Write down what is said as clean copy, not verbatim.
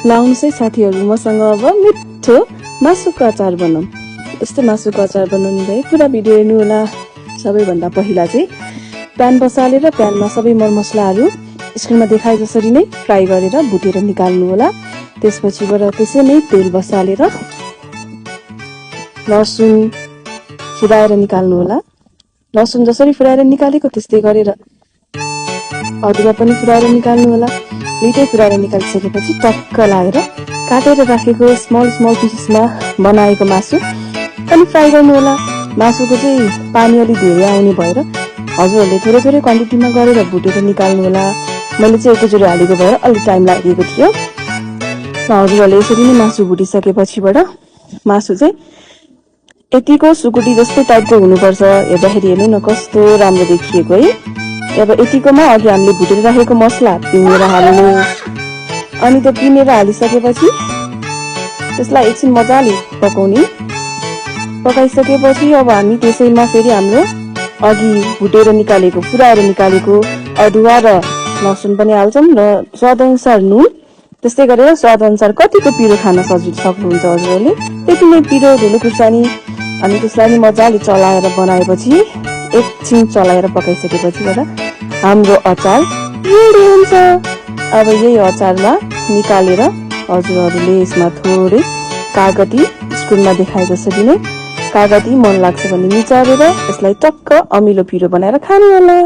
लाउनुसै साथीहरू मसँग अब मिठो मासुको अचार बनाऊँ। यस्तै मासुको अचार बनाउनु भए पुरा भिडियो हेर्नु होला। सबैभन्दा पहिला चाहिँ प्यान बसालेर प्यानमा सबै मरमसलाहरू स्क्रिनमा देखाए जसरी नै फ्राई गरेर भुटेर निकाल्नु होला। त्यसपछिबाट त्यसै नै तेल बसालेर लसुन फुराएर निकाल्नु होला। लसुन जसरी फुराएर निकालेको त्यस्तै गरेर अदुवा पनि फुराएर निकाल्नु होला। दुईटै फुराएर निकालिसकेपछि टक्क लाएर काटेर राखेको स्मल पिसेसमा बनाएको मासु अनि फ्राई गर्नु होला। मासुको चाहिँ पानी अलि धेरै आउने भएर हजुरहरूले थोरै थोरै क्वान्टिटीमा गरेर भुटेर निकाल्नु होला। मैले चाहिँ एकैचोटि हालेको भएर अलिक टाइम लागेको थियो। हजुरहरूले यसरी नै मासु भुटिसकेपछिबाट मासु चाहिँ यतिको सुकुटी जस्तै टाइपको हुनुपर्छ। हेर्दाखेरि हेर्नु न कस्तो राम्रो देखिएको है। अब यतिकोमा अघि हामीले भुटेर राखेको मसला पिनेर हाल्नु अनि त्यो पिनेर हालिसकेपछि त्यसलाई एकछिन मजाले पकाइसकेपछि अब हामी त्यसैमा फेरि हाम्रो अघि भुटेर निकालेको फुराएर निकालेको अदुवा र लसुन पनि हाल्छौँ र स्वादअनुसार नुन। त्यस्तै गरेर स्वादअनुसार कतिको पिरो खान सक्नुहुन्छ हजुरहरूले त्यति नै पिरो धुलो खुर्सानी अनि त्यसलाई नि मजाले चलाएर बनाएपछि एकछिन चलाएर पकाइसकेपछिबाट हाम्रो अचार रेडी हुन्छ। अब यही अचारमा निकालेर हजुरहरूले यसमा थोरै कागती स्क्रिनमा देखाए जसरी नै कागती मन लाग्छ भने निचारेर यसलाई टक्क अमिलो पिरो बनाएर खानु होला।